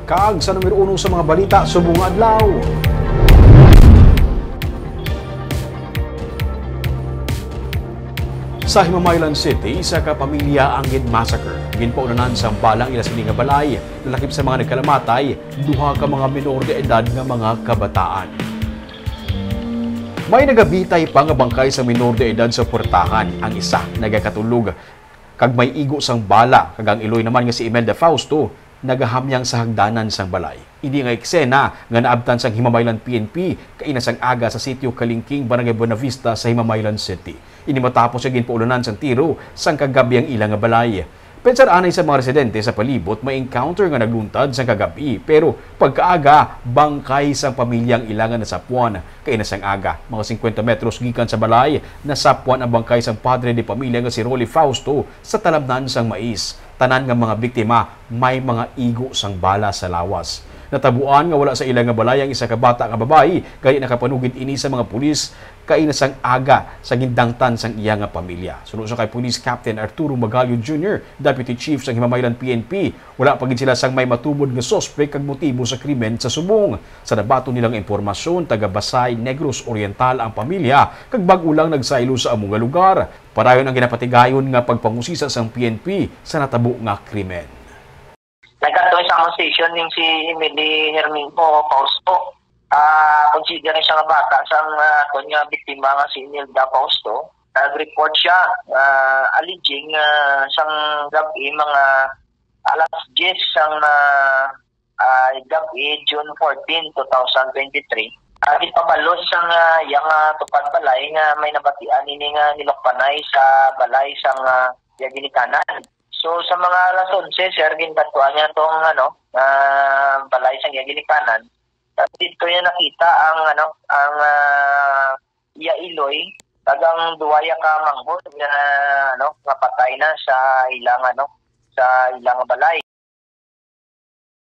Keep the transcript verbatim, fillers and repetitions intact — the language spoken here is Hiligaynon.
Kag sa numero uno sa mga balita subong nga adlaw. Sa Himamaylan City, isa ka pamilya ang gin-massacre. Ginpaulanan sang bala ang ila sini nga balay. Nalakip sa mga nagkalamatay, duha ka mga minor de edad nga mga kabataan. May nagabitay pa nga bangkay sa minor de edad sa puwertahan. Ang isa nagakatulog kag may igo sang bala, kag ang iloy naman nga si Imelda Fausto nagahamyang sa hagdanan sang balay. Ini nga eksena nga naabtan sang Himamaylan P N P kaina sang aga sa Sitio Kalingking, Barangay Buenavista sa Himamaylan City. Ini matapos nga ginpaulanan sang tiro sang kagab-i ang ila nga balay. Pensar anay sa mga residente sa palibot, may encounter nga nagluntad sang kagab-i, pero pagkaaga, bangkay sang pamilya ang ila nga nasapuan. Kaina sang aga, mga singkwenta metros gikan sa balay, nasapuan ang bangkay sang padre de pamilya nga si Rolly Fausto sa talamnan sang mais. Tanan nga mga biktima may mga igo sang bala sa lawas. Natabuan nga wala sa ila nga balay ang isa ka bata nga babayi, gani nakapanugid ini sa mga pulis kaina sang aga sa gindangtan sang iya nga pamilya. Suno sa kay Police Captain Arturo Magallo Junior, Deputy Chief sang Himamaylan P N P, wala pa gid sila sang may matubod nga suspek kag motibo sa krimen sa subong. Sa nabaton nila nga impormasyon, taga Basay, Negros Oriental ang pamilya, kag bag-o lang nagsaylo sa amo nga lugar. Padayon ang ginapatigayon nga pagpangusisa sang P N P sa natabo nga krimen. Nagkadto sa among station ning si Emily Herminio Fausto. Ah, consider siya nga bata sang, ah, aton nga biktima nga si Imelda Fausto. Nag-report siya, ah, alleging, ah, sang gab-i mga alas diyes sang, ah, ah, gab-i, June fourteen, two thousand twenty-three. Ah, ginpabalos sang, ah, iya nga tupad balay nga may nabatian ini nga nilukpanay sa balay sang, ah, iya ginikanan. So, sa mga alas onse, sir, ginkadtuan niya tong, ano, ah, balay sang iya ginikanan. Tapos dito niya nakita ang, ano, ang, ah, iya iloy, kag ang duwa ya ka manghod nga, ano, nga patay na sa ilang, ano, sa ilang balay.